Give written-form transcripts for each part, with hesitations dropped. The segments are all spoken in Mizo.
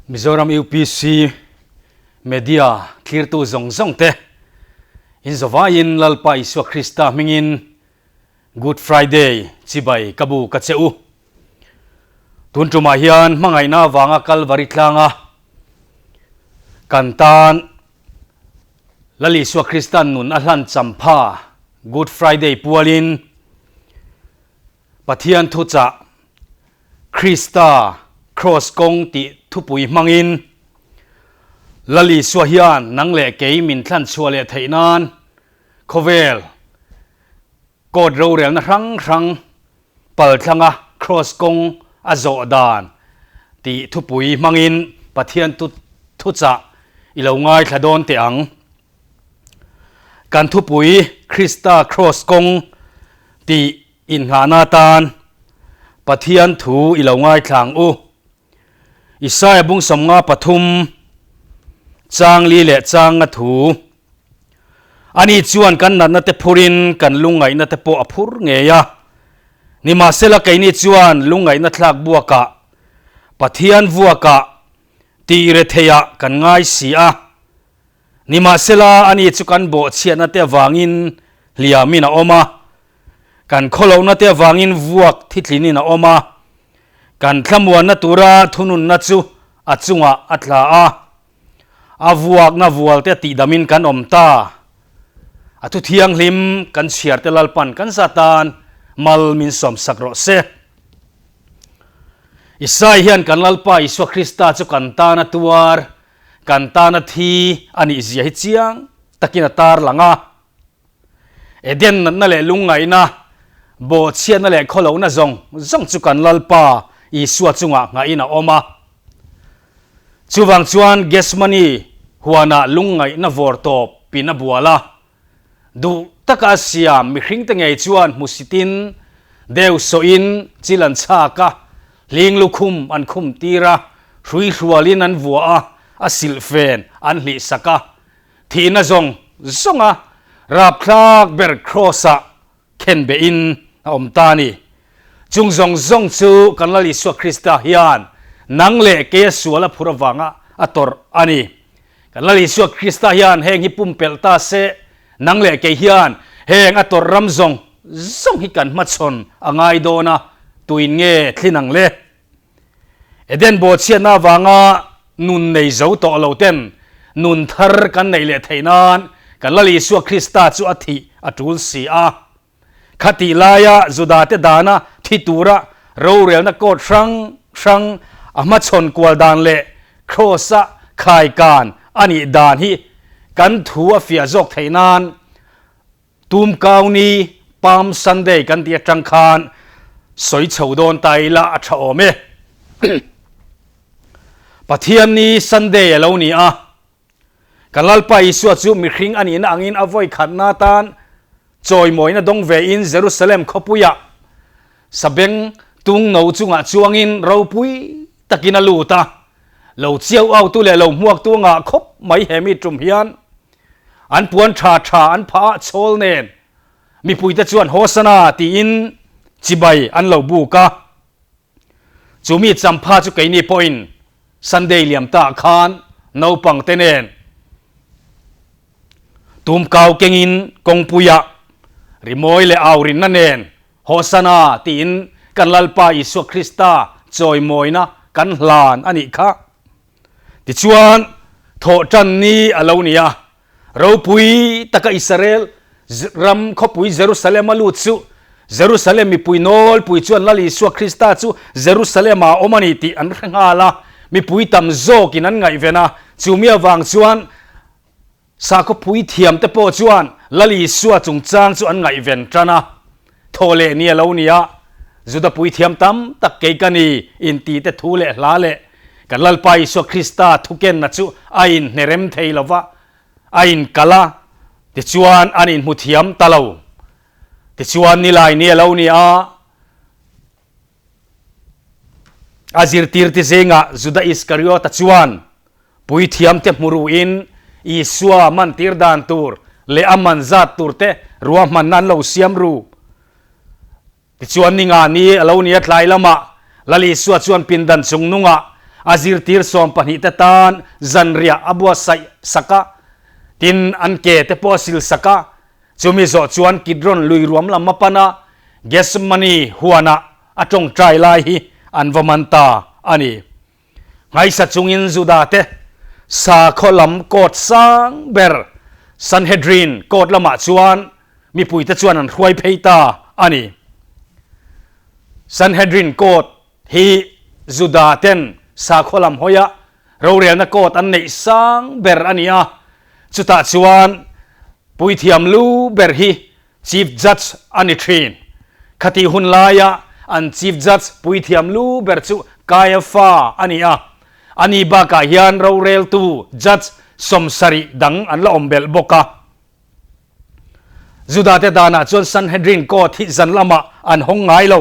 Mizoram UPC Media thlirtu zawng zawng te in zawvaiin Lalpa Isua Krista hmingin Good Friday chibai ka bu ka che u. Tun tumah hian hmangaihna avanga Kalvari tlanga kan tan Lal Isua Krista'n nun a hlan champha Good Friday pualin Pathian thuchah Krista Kraws kawng tih thupui hmangin Lal Isua hian nang leh kei min thlan chhuah leh theih nan khawvel court rorelna hrang hrang palthlanga Kraws kawng a zawh dan tih thupui hmangin Pathian thuchah i lo ngaithla dawn teh ang. Kan thupui Krista Kraws kawng tih inngahna atan Pathian thu i lo ngaithla ang u. Isaia bung 53 chang li leh chang nga thu. Ani chuan kan natna te phurin kan lungngaihna te pawh a phur ngei a. Nimahsela keini chuan lungngaihna thlak buakah Pathian vuakah tih retheiah kan ngai si a. Nimahsela, ani chu kan bawhchhiatna te avangin hliamin a awm a, kan khawlohna te avangin vuak thitlinin a awm a, kan thlamuanna tura thununna chu a chungah a tla a, a vuakna vual te tihdamin kan awm ta. A thu thianghlim kan chhiar te Lalpan kan zatan mal min sawmsak rawh se. Isai hian kan Lalpa Isua Krista chu kan tana tuar Kan tana thi a nih zia hi chiang takin a tar lang a. Eden natna leh lungngaihna, bawhchhiatna leh khawlohna zawng zawng chu kan Lalpa Isua chungah nghahin a awm a. Chuvang chuan Gethsemane huanah lungngaihna vawr tawp pin a bual a. Duh taka a siam mihringte ngei chuan hmusitin, deu sawhin chil an chhak a, hling lukhum an khum tir a, hrui hrualin an vuah a, a silhfen an hlihsak a, thihna zawng zawnga rapthlak ber Kraws-ah khen behin a awm ta a ni. Chung zawng zawng chu kan Lal Isua Krista hian nang leh keia sual a phur avanga a tawrh a ni. Kan Lal Isua Krista hian heng hi pumpelh ta se, nang leh kei hian heng a tawrh ram zawng zawng hi kan hmachhawn a ngai dawn a, tuin nge thlin ang le? Eden bawhchhiatna avanga nun nei zo tawh lo ten nun thar kan neih leh theih nan kan Lal Isua Krista chu a thih a tul si a. Khatih laia Judate dana thi tura rorelna court hrang hrang a hmachhawn kual dan leh Kraws-a khaikan a nih dan hi kan thu a fiah zawk theih nan Tum Kauni Palm Sunday kan tih atang khan sawi chho dawn ta ila a tha awm e. Pathianni Sunday a lo ni a, kan Lalpa Isua chu mihring a nihna angin a vawi khatna atan chawimawina dawng vein Jerusalem khawpuiah sabeng tung no chungah chuangin ropui takin a lut a, lo chiau autu leh lo hmuaktu a ngah khawp mai he mi tum hian. An puan tha tha an phah a chhawl nen mipuite chuan Hosana tiin chibai an lo buk a. Chu mi champha chu keini pawhin Sunday liam ta khan naupang te nen tumkau kengin kawngpuiah rimawi leh aurinna nen Hosana tiin kan Lalpa Isua Krista chawimawina kan hlan a nih kha. Tichuan, thawhṭan ni a lo ni a, ropui taka Israel ram khawpui Jerusalem a lut chu Jerusalem mipui nawlpui chuan Lal Isua Krista chu Jerusalem-ah a awm a ni tih an hre nghal a, mipui tam zawkin an ngaihven a, chumi avang chuan Sakhaw puithiam te pawh chuan Lal Isua chungchang chu an ngaihven tan a, thaw leh ni a lo ni a, Juda puithiam tam tak kei ka ni inti te thu leh hla leh kan Lalpa Isua Krista thukenna chu a inhnerem thei lo va, a inkal a, tichuan an inhmu thiam ta lo. Tichuan nilai ni a lo ni a, A zirtirte zingah Juda Iskariota chuan puithiamte hmuruin Isua mantir dan tur leh a man zat turte ruahmanna an lo siam ru. Tichuan ni nga ni a lo ni a tlai lamah Lal Isua chuan pindan chung nungah A zirtir sawmpahnihte tan zanriah a buatsaih sak a, tin an ke te pawh a sil sak a. Chumi zawh chuan Kidron lui ruam lam a pan a, Gethsemane huanah a tawngtai lai hi an va man ta a ni. Nghaisa chungin Juda te sakhaw lam court sang ber Sanhedrin court lamah chuan mipuite chuan an hruai phei ta a ni. Sanhedrin court hi Juda ten sakhaw lam hawia rorelna court an neih sang ber a ni a, chutah chuan puithiam lu ber hi Chief Judge a ni thin. Khatih hun laia an Chief Judge puithiam lu ber chu Kaiafa a ni a. Ani bakah hian roreltu Judge sawmsarih dang an la awm belh bawk a. Judate danah chuan Sanhedrin Court hi zan lamah an hawng ngai lo.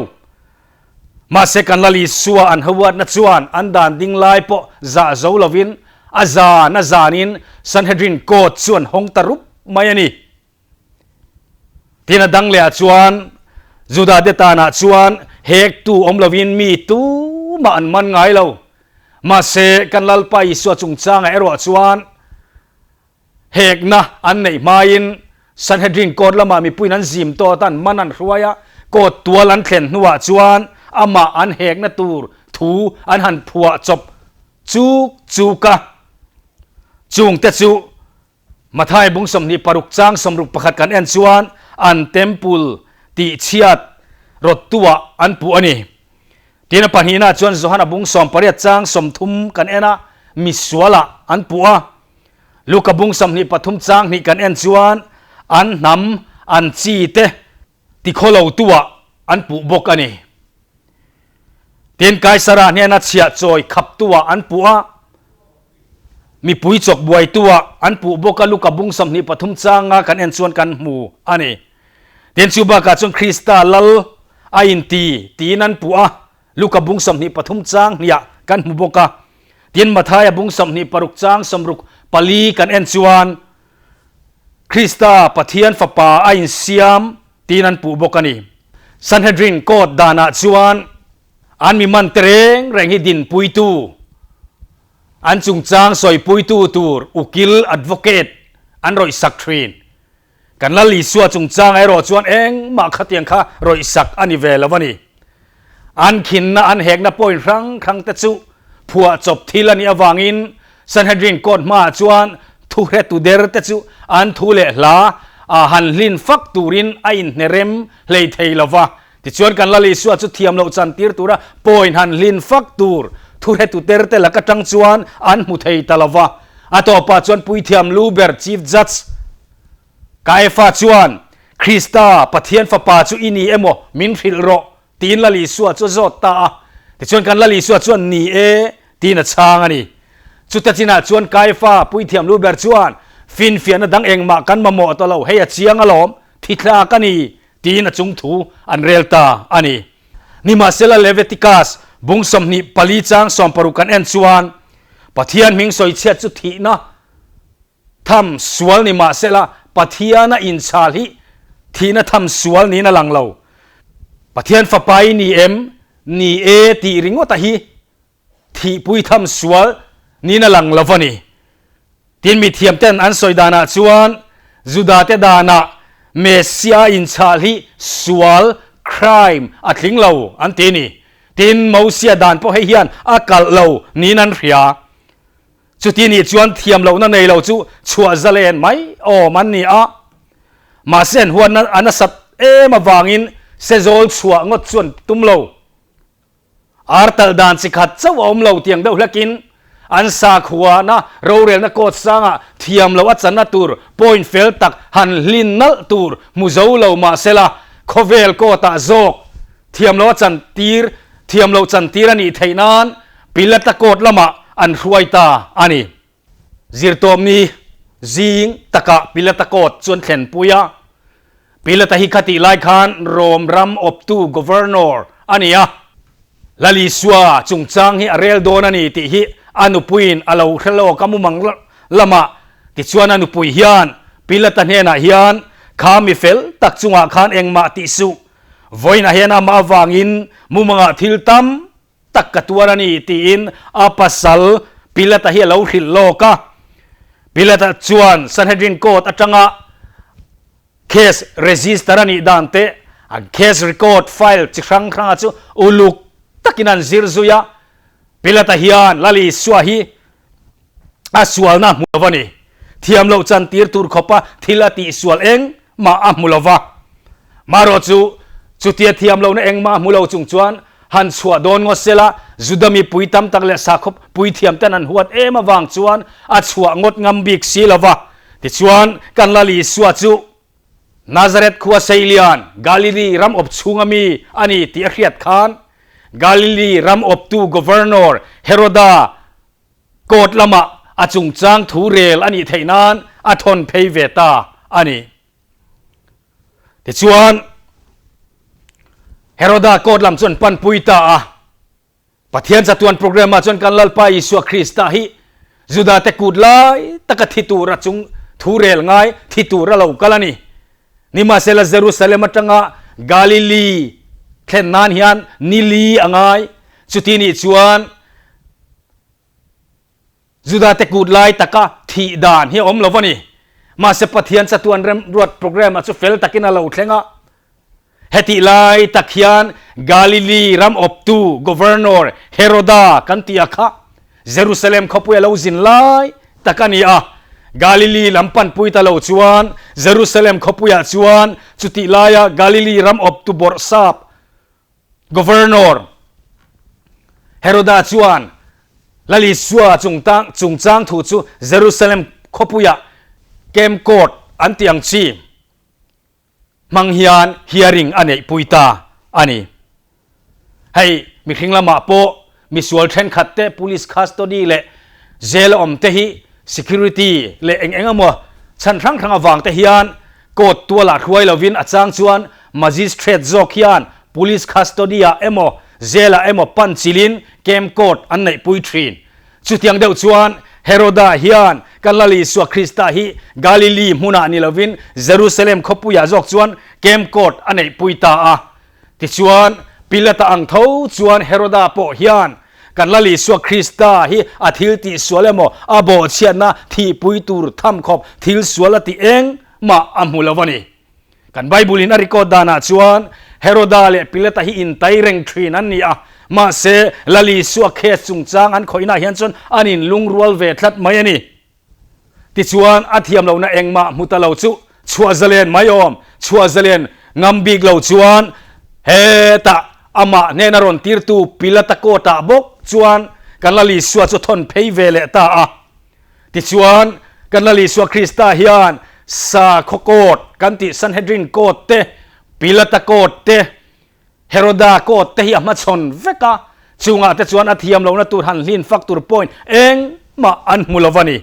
Mahse kan Lal Isua an hauatna chuan an dan ding lai pawh zah zo lovin a zan a zanin Sanhedrin Court chu an hawng ta rup mai a ni. Tin a dang lehah chuan Juda te tanah chuan hektu awm lovin mi tumah an man ngai lo. Mahse kan Lalpa Isua chungchangah erawh chuan hekna an neih hmain Sanhedrin court lamah mipuiin an zim tawt a, an man an hruai a, court tual an thlen hnuah chuan amah an hekna tur thu an han phuah chawp chuk chuk a. Chungte chu Mathai bung 26 chang 61 kan en chuan an temple tih chhiat rawttuah an puh a ni. Tin a pahnihna chuan Johana bung 18 chang 30 kan en a, misualah an puh a. Luka bung 23 chang 2 kan en chuan an hnam an chi te tikhawlotuah an puh bawk a ni. Tin Kaisara hnena chhiah chawi khaptuah an puh a. Mipui chawk buaitua an puh bawk a Luka bung 23 changa kan en chuan kan hmu a ni. Tin chu bakah chuan Krista lal a inti tiin an puh a, Luka bung 23 chang hniah kan hmu bawk a. Tin Mathaia bung 26 chang 64 kan en chuan Krista Pathian Fapa a insiam tiin an puh bawk a ni. Sanhedrin court danah chuan An mi man te reng reng hi dinpuitu, an chungchang sawipuitu tur ukil, advocate, an rawih sak thin. Kan Lal Isua chungchangah erawh chuan engmah khatiang kha rawih sak a ni ve lo a ni. An khinna, an hekna point hrang hrang te chu phuah chawp thil a nih avangin Sanhedrin court hmaah chuan thuhretu der te chu an thu leh hla ah han hlin fak turin a inhnerem hlei thei lo va. Tichuan kan Lal Isua chu thiam loh chan tir tura point han hlin fak tur thuhretu ter te lak atang chuan an hmu thei ta lo va. A tawpah chuan puithiam lu ber Chief Judge Kaefa chuan, Krista, Pathian Fapa chu i ni emaw min hrilh rawh, tiin Lal Isua chu a zawt ta a. Tichuan kan Lal Isua chuan, Ni e, tiin a chhang a ni. Chuta chinah chuan Kaefa, puithiam lu ber chuan, Finfiahna dang engmah kan mamawh ta lo, hei a chiang alawm, thi thlak a ni, Tiin a chung thu an rel ta a ni. Nimahsela Leviticus bung 24 chang 60 kan en chuan Pathian hming sawichhiat chu thihna tham sual ni mahsela Pathiana inchhal hi thihna tham sual niin a lang lo. Pathian fapa i ni em? Ni e tih ringawta hi Thihpui tham sual niin a lang lo va ni. Tin, mithiam ten an sawi danah chuan Judate danah Messia inchhal hi sual, crime, a tling lo an ti a ni. Tin, Mosia dan pawh hei hian a kalh lo niin an hria. Chuti nih chuan thiam lohna nei lo chu chhuah zalen mai awm an ni a. Mahse an huatna a nasat em avangin sezawl chhuah ngawt chu an tum lo. Ar talh dan chi khat chauh a awm lo tiang deuh hlakin an sakhuana rorelna court sangah thiam loh a channa tur point fel tak han hlin nalh tur hmu zo lo mahsela khawvel court ah zawk thiam loh a chan tir thiam loh chan tir a nih theih nan Pilata court lamah an hruai ta a ni. Zirtawmni zing takah Pilata court chu an thlenpui a. Pilata hi khatih lai khan Rom ram awptu, governor, a ni a. Lal Isua chungchang hi a rel dawn a ni tih hi a nupuiin a lo hre lawk a mumang lamah. Tichuan a nupui hian Pilata hnenah hian, Kha mi fel tak chungah khan engmah tih suh. Vawiinah hian amah avangin mumangah thil tam. tak ka tuar a ni tiin a pasal Pilata hi a lo hrilh lawk a. Pilata chuan Sanhedrin court atanga case register a nih dan te, a case record file chi hrang hranga chu uluk takin an zir zui a. Pilata hian Lal Isua hi a sualna a hmu lo a ni. Thiam loh chan tir tur khawpa thil a tihsual engmah a hmu lo va. Marawh chu chutia thiam lohna engmah a hmu lo chung chuan han chhuah dawn ngawt sela, Juda mipui tam tak leh sakhaw puithiam ten an huat em avang chuan a chhuah ngawt ngam bik si lo va. Tichuan, kan Lal Isua chu Nazareth khua Seilian, Galili ram awp chhunga mi a ni tih a hriat khan, Galili ram awptu Governor Heroda Court lamah a chungchang thu rel a nih theih nan a thawn phei ve ta a ni. Tichuan, Heroda court lam chu an panpui ta a. Pathian chatuan program ah chuan kan Lalpa Isua Krista hi Juda te kut lai taka thi tura chung thu rel ngai thi tura lo kal a ni. Nimahsela Jerusalem atanga Galili thlen nan hian ni li a ngai. Chuti nih chuan Juda te kut lai taka thih dan hi a awm lo a ni. Mahse Pathian chatuan remruat program ah chu fel takin a lo thleng a. Hetih lai tak hian Galili ram awptu Governor Heroda kan tih a kha Jerusalem khawpui a lo zin lai tak a ni a. Galili lam panpui ta lo chuan Jerusalem khawpuiah chuan chutih laia Galili ram awptu bawrhsap Governor Heroda chuan Lal Isua chungchang thu chu Jerusalem khawpuiah Camp Court an tih ang chi hmang hian hearing a neihpui ta a ni. Hei mihring lamah pawh misual thenkhat te police custody leh jail a awm te hi security leh eng eng emaw chhan hrang hrang avang te hian court tualah hruai lovin a chang chuan magistrate zawk hian police custody ah emaw jail ah emaw pan chilin camp court an neihpui thin. Chutiang deuh chuan Heroda hian kan Lal Isua Krista hi Galili hmunah ni lovin Jerusalem khawpuiah zawk chuan camp court a neihpui ta a. Tichuan, Pilata ang tho chuan Heroda pawh hian kan Lal Isua Krista hi a thil tihsual emaw a bawhchhiatna thihpui tur tham khawp thil sual a tih engmah a hmu lo a ni. Kan Bible-in a record danah chuan Heroda leh Pilata hi intai reng thin an ni a, mahse Lal Isua case chungchang an khawihnaah hian chuan an inlungrual ve tlat mai a ni. Tichuan a thiam lohna engmah hmu ta lo chu chhuah zalen mai awm, chhuah zalen ngam bik lo chuan hetah amah hnena rawn tirtu Pilata court-ah bawk chuan kan Lal Isua chu thawn phei ve leh ta a. Tichuan, kan Lal Isua Krista hian sakhaw court kan tih Sanhedrin court te, Pilata court te, Heroda court te hi a hmachhawn vek a, chungah te chuan a thiam lohna tur han hlin fak tur point engmah an hmu lo a ni.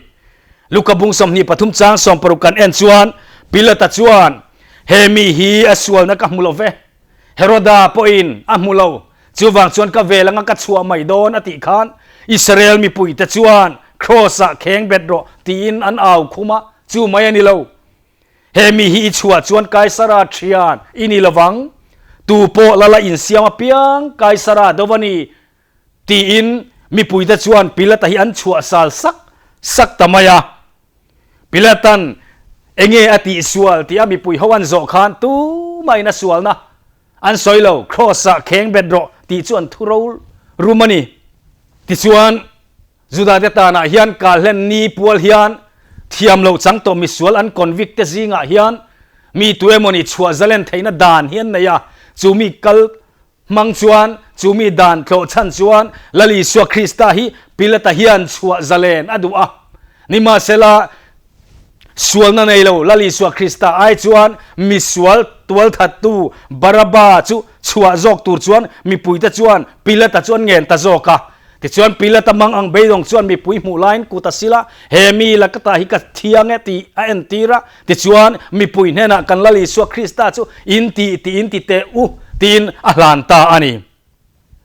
Luka bung 23 chang 60 kan en chuan Pilata chuan, He mi hi a sualna ka hmu lo ve. Heroda pawhin a hmu lo, chuvang chuan ka vel anga ka chhuah mai dawn a tih khan Israel mipuite chuan Kraws-ah kheng bet rawh tiin an au khum a, chu mai a ni lo. He mi hi i chhuah chuan Kaisara thian i ni lovang, tu pawh lala insiam apiang Kaisara do a ni tiin mipuite chuan Pilata hi an chhuah sal sak sak ta mai a. Pilatan enge a tihsual tih a mipui ho an zawh khan tumahin a sualna an sawi lo, Kraws-ah kheng bet rawh tih chu an thu ro rum a ni. Tichuan, Judate tanah hian Kalhlen ni pual hian thiam loh chang tawh misual an convict te zingah hian mi tuemawni chhuah zalen theihna dan hi an nei a, chu mi kal Hmang chuan, chu mi dan tlawh chhan chuan Lal Isua Krista hi Pilata hian chhuah zalen a duh a. Nimahsela, sualna nei lo Lal Isua Krista ai chuan misual tualthattu Baraba chu chhuah zawk tur chuan mipuite chuan Pilata chu an ngen ta zawk a. Tichuan Pilata mang ang beidawng chuan mipui hmuh laiin kut a sil a, He mi la ka ta hi ka thiang e tih a entir a. Tichuan mipui hnenah kan Lal Isua Krista chu in ti tiin ti teh u tiin a hlan ta a ni.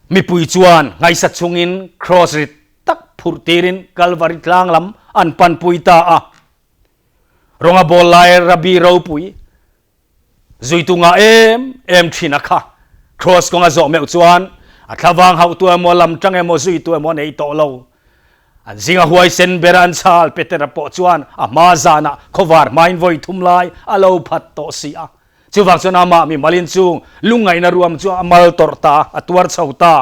Mipui chuan ngaisa chungin kraws rit tak phurh tirin Kalvari tlang lam an panpui ta a. Rawnga bawl lai Rabbi ropui Zuitu ngah em em thin a kha. Kraws kawnga zawh meuh chuan A thlavang hauhtu emaw, lamtang emaw, zuitu emaw a nei tawh lo. An zinga huaisen ber an chhal Petera pawh chuan a hma zanah khawvar hmain vawi thum lai a lo phat tawh si a. Chuvang chuan amah mi malin chung lungngaihna ruam chu a mal tawrh ta, a tuar chho ta.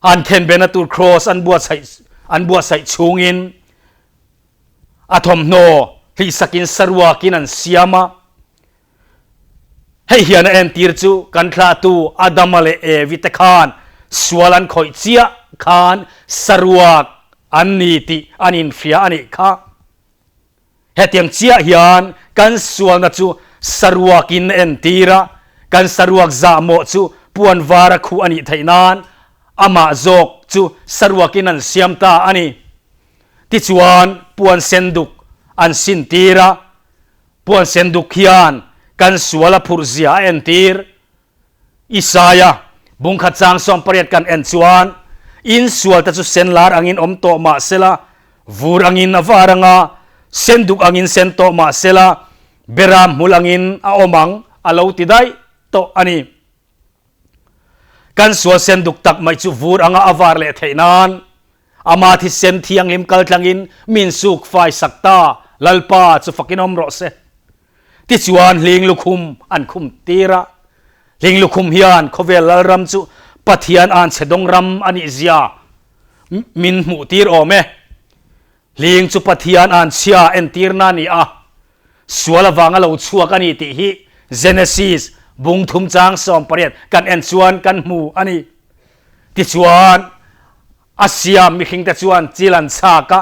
An khenbehna tur kraws an buatsaih an buatsaih chhungin a thawmhnaw hlihsakin saruakin an siam a. Hei hian a entir chu kan thlahtu Adama leh Evi te khan sual an khawih chiah khan saruak an ni tih an inhria a nih kha. Hetiang chiah hian kan sualna chu saruakin a entir a, kan saruak zahmawh chu puan vara khuh a nih theih nan amah zawk chu saruakin an siam ta a ni. Tichuan puan senduk an sintir a, Puan sen duk hian kan sual a phurh zia a entir. Isaia bungkhat chang 18 kan en chuan, In sualte chu sen lar angin awm tawh mah sela, vur angin a var anga, sen duk angin sen tawh mah sela, beram hmul angin a awm ang, a lo ti daih tawh a ni. Kan sual sen duk tak mai chu vur anga a var leh theih nan Ama thisen thianghlim kaltlangin min suk fai sak ta, Lalpa chu fakin awm rawh se. Tichuan hling lukhum an khum tir a, hling lukhum hian khawvel Lalram chu Pathian anchhe dawng ram a nih zia min hmuh tir awm e. Hling chu Pathian anchhia entirna a ni a, sual avanga lo chhuak a ni tih hi Genesis bung thum chang 18 kan en chuan kan hmu a ni. Tichuan, a siam mihringte chuan chil an chhak a,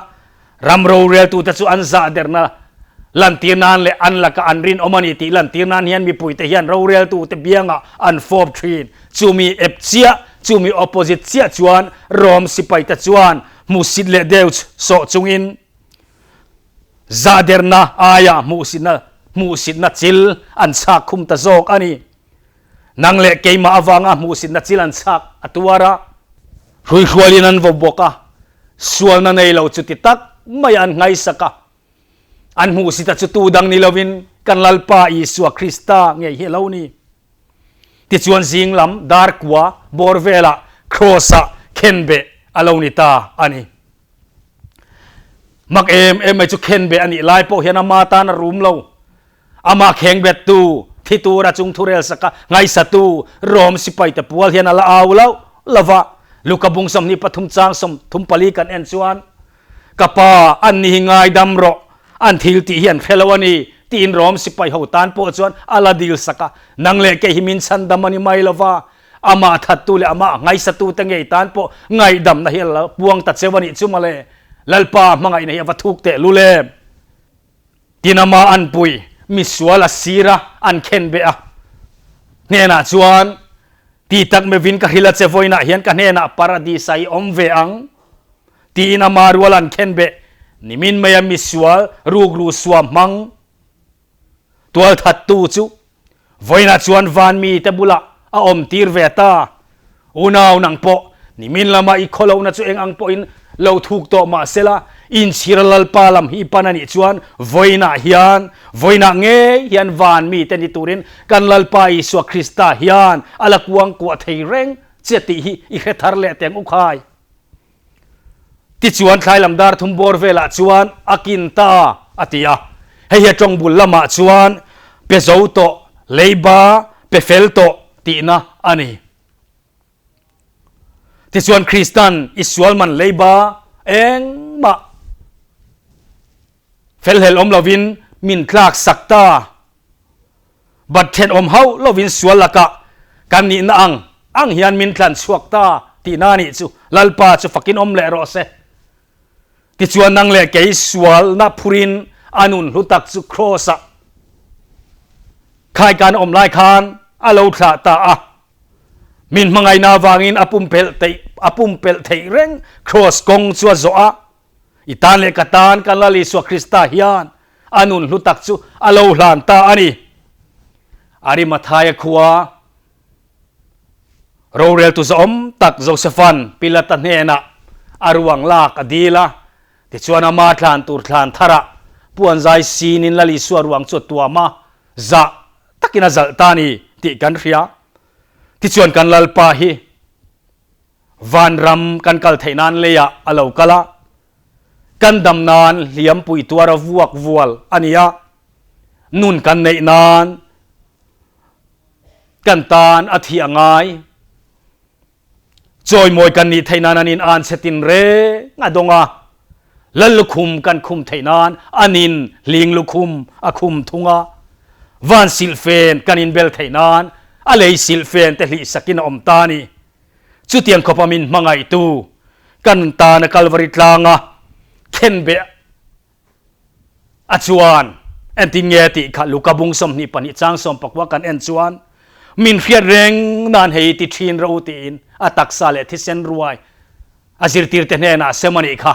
ram roreltute chu an zahderna lantir nan leh an laka an rinawm a ni tih lantir nan hian mipuite hian roreltute biangah an fawp thin. Chumi ep chiah, chumi opposite chiah chuan Rom sipaite chuan hmuhsit leh deuh sawh chungin zahderna aiah hmuhsitna hmuhsitna chil an chhak khum ta zawk a ni. Nang leh keimah avanga hmuhsitna chil an chhak a tuar a, hruihrualin an vaw bawk a, sualna nei lo chuti tak mai an nghaisak a. An hmuhsita chu tu dang ni lovin kan Lalpa Isua Krista ngei hi a lo ni. Tichuan zing lam dar kua bawr velah Kraws-ah khenbeh a lo ni ta a ni. Mak em em mai chu khenbeh a nih lai pawh hian ama tan a rum lo. Amah khengbettu, thi tura chung thurel saka ngaihsatu Rom sipaite pual hian a la au lo lo va. Luka bung 23 chang 34 kan en chuan, Ka pa, an ni hi ngaidam rawh, an thil tih hi an hre lo a ni, tiin Rom sipai ho tan pawh chuan a la dil sak a. Nang leh kei hi min chhandam a ni mai lo va, amah thattu leh amah ngaihsatute ngei tan pawh ngaihdamna hi a la puang ta cheu a nih chu mawle. Lalpa hmangaihna hi a va thuk teh lul em? Tin ama an pui misual a sir a, an khen beh a. Hnenah chuan, Ti tak mevin ka hrilh a che vawiinah hian ka hnenah paradis ah i awm ve ang, tiin ama rual an khen beh. Nimin maia misual rukru suam hmang tualthattu chu Vawiinah chuan van mite bulah a awm tir ve ta. Unau nang pawh nimin lama i khawlohna chu eng ang pawhin lo thuk tawh mah sela, inchhira Lalpa lam hi i pan a nih chuan vawiinah hian, vawiinah ngei hian van mite ni turin kan Lalpa Isua Krista hian a la kuangkuah thei reng che tih hi i hre thar leh teng u khai. Tichuan thlai lam dar thum bawr velah chuan a kin ta a ti a. Hei hi a tawng bul lamah chuan pe zo tawh, leiba pe fel tawh tihna a ni. Tichuan Kristan i sual man leiba engmah felhlel awm lovin min tlak sak ta. Bat thenawm hauh lovin sual lakah kan nihna ang ang hian min tlan chhuak ta tihna a nih chu Lalpa chu fakin awm leh rawh se. Tichuan nang leh kei sualna phurin a nun hlu tak chu Kraws-ah khaikan awm lai khan a lo thlah ta a. Min hmangaihna avangin a pumpelh theih a pumpelh theih reng Kraws kawng chu a zawh a. I tan leh ka tan kan Lal Isua Krista hian a nun hlu tak chu a lo hlan ta a ni. Arimathaia khua roreltu zawm tak Josephan Pilata hnenah a ruang lak a dil a, tichuan ama thlan tur thlan tharah puanzai sinin Lal Isua ruang chu a tuam a, zah takin a zalh ta a ni tih kan hria. Tichuan kan Lalpa hi vanram kan kal theih nan leiah a lo kal a, kan dam nan hliampui tuara vuak vual a ni a, nun kan neih nan kan tan a thih a ngai. Chawimawi kan nih theih nan an in an chhe tin reng a dawng a, Lal lukhum kan khum theih nan an in hling lukhum a khum thung a, van silhfen kan in bel theih nan a lei silhfen te hlih sakin a awm ta a ni. Chutiang khawpa min hmangaihtu kan tana Kalvari tlanga khenbeh A chuan, Entin nge tih kha Luka bung 22 chang 19 kan en chuan, Min hriat reng nan hei ti thin rawh u tiin a taksa leh thisen ruai a zirtirte hnenah a sem a nih kha.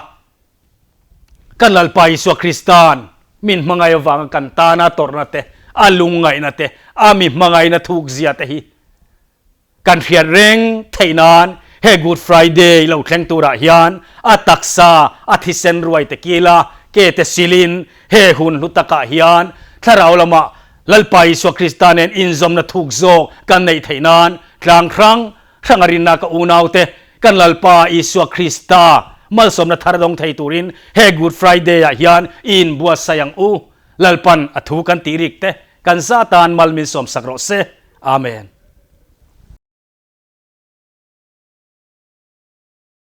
Kan Lalpa Isua Krista'n min hmangaih avanga kan tana tawrhna te, a lungngaihna te, a mi hmangaihna thukzia te hi Kan hriat reng theih nan he Good Friday lo thleng turah hian a taksa a thisen ruai te kila ke te silin he hun hlu takah hian thlarau lamah Lalpa Isua Krista nen inzawmna thuk zawk kan neih theih nan tlang hrang hrang a rinna ka unaute kan Lalpa Isua Krista malsawmna thar dawng thei turin he Good Friday ah hian i inbuatsaih ang u. Lalpan a thu kan tih rik te kan za tan mal min sawmsak rawh se. Amen.